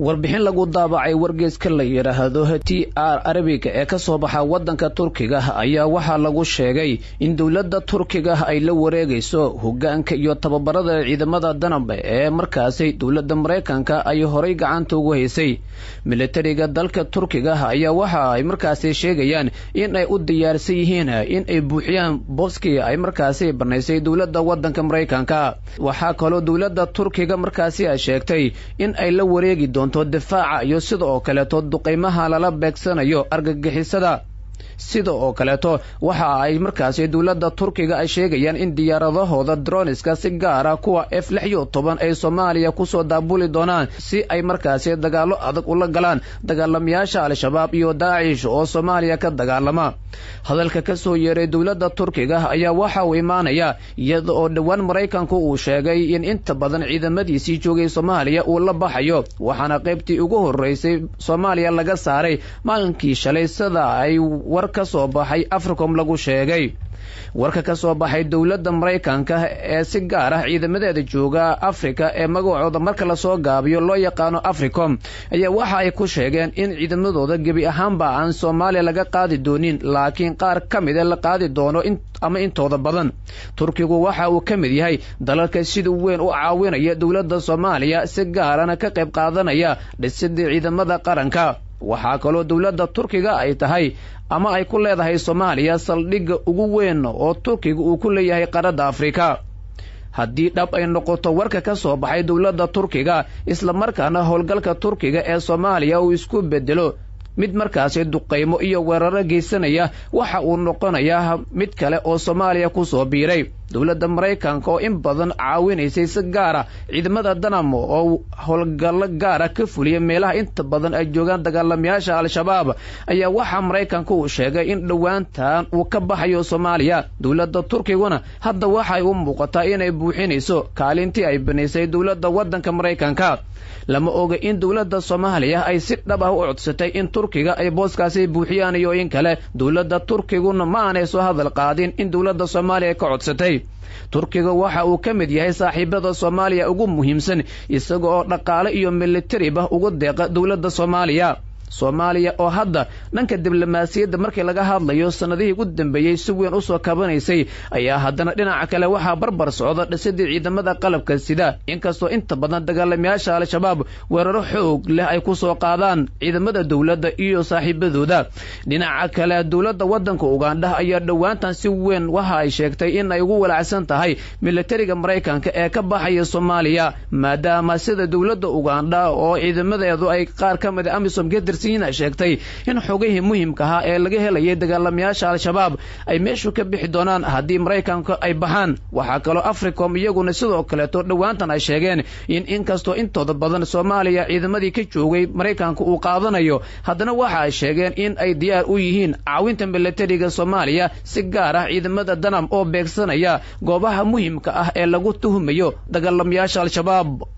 Warbixin lagu daabacay wargeyska la yidhaahdo TR Arabiga ee ka soo baxa waddanka Turkiga ayaa waxaa lagu sheegay in dowladda Turkiga ay la wareegayso hoggaanka iyo tababarada ciidamada Danab ee markaasi dowladda Maraykanka ay horay gacanta ugu haysay. Militariga dalka Turkiga ayaa waxa ay markaasi sheegayaan in ay u diyaarsan yihiin in ay buuxiyaan booskii ay markaasi banaysay dowladda waddanka Maraykanka. Waxaa kaloo dowladda Turkiga markaasi ay sheegtay in ay la wareegi doonto difaaca iyo sida oo kaleeto duqeymaha lala beegsanayo argagixisada. Sida oo kaleeto waxa ay markaasi dowladda Turkiga ay sheegayaan in diyaaradahooda droniska, si gaara kuwa F 16, ay Soomaaliya kusoo daabuli doonaan si ay markaasi dagaallo adag ula galaan dagaalamayaasha Al-Shabaab iyo Daacish oo Soomaaliya ka dagaalama. Hadalka ka soo yeeray dowladda Turkiga ayaa waxa uu imaanayaa iyada oo dhowaan Maraykanku uu sheegay in inta badan ciidamadiisii joogay Soomaaliya uu la baxayo, waxaana qaybtii ugu horreysay Soomaaliya laga saaray maalinkii shalay, sida ay war ka soo baxay Africom lagu sheegay. Warka ka soo baxay dowladda Maraykanka ee si gaar ah ciidamadeeda jooga Afrika ee magacooda marka lasoo gaabiyo loo yaqaano Africom ayaa waxa ay ku sheegeen in ciidamadooda gebi ahaanba aan Soomaaliya laga qaadi doonin, laakiin qaar ka mida la qaadi doono ama intooda badan. Turkigu waxa uu ka mid yahay dalalka sida weyn u caawinaya dowladda Soomaaliya, si gaarana ka qayb qaadanaya dhisidii ciidamada qaranka. Waxaa kaloo dowladda Turkiga ay tahay ama ay ku leedahay Soomaaliya saldhigga ugu weyn oo Turkiga uu ku leeyahay qaaradda Afrika. Haddii dhab ay noqoto warka ka soo baxay dowladda Turkiga, islamarkaana howlgalka Turkiga ee Soomaaliya uu isku bedelo mid markaasi duqaymo iyo weeraro geysanaya, waxa uu noqonayaa mid kale oo Soomaaliya ku soo biiray. Dowladda Maraykanka oo in badan caawinaysay si gaara ciidamada Danamo oo howlgallo gaara ka fuliya meelaha inta badan ay joogaan dagaalamayaasha Al-Shabaab ayaa waxaa Maraykanka uu sheegay in dhowaantan uu ka baxayo Soomaaliya. Dowladda Turkiguna hadda waxay u muuqataa inay buuxinayso kaalintii ay banaysay dowladda waddanka Maraykanka. Lama oga in dowladda Soomaaliya ay si dhab ah u codsatay in Turkiga ay booskaasi buuxiyaan iyo in kale. Dowladda Turkiguna ma aanay soo hadal qaadin in dowladda Soomaaliya ka codsatay. Turkiga waxa uu ka mid yahay saaxiibada Soomaaliya ugu muhiimsan, isaga oo dhaqaale iyo militariba ugu deeqa dowladda Soomaaliya. Soomaaliya oo hadda dhanka diblomaasiyadda markii laga hadlayo sannadihii ugu dambeeyey si weyn usoo kabanaysay ayaa haddana dhinaca kale waxaa barbar socda dhisidii ciidamada qalabka sida, inkastoo inta badan dagaalamayaasha Al-Shabaab weeraro xoog leh ay ku soo qaadaan ciidamada dowladda iyo saaxiibadooda. Dhinaca kale, dowladda waddanka Ugandha ayaa dhowaantan si weyn waxa ay sheegtay in ay ugu walaacsan tahay militariga Maraykanka ee ka baxaya Soomaaliya, maadaama sida dowladda Ugandha oo ciidamadeedu ay qaar ka mid AMISOM ka tirsan sheegtay in xogihii muhiimka ahaa ee laga helayay dagaalamayaasha Al-Shabaab ay meeshu ka bixi doonaan haddii Maraykanka ay baxaan. Waxaa kaloo Africom iyaguna sidoo kaleeto dhowaantan ay sheegeen in inkastoo intooda badan Soomaaliya ciidamadii ka joogay Maraykanka uu qaadanayo, haddana waxa ay sheegeen in ay diyaar u yihiin caawinta militariga Soomaaliya, si gaar ah ciidamada Danam oo beegsanaya goobaha muhiimka ah ee lagu tuhumayo dagaalamayaasha Al-Shabaab.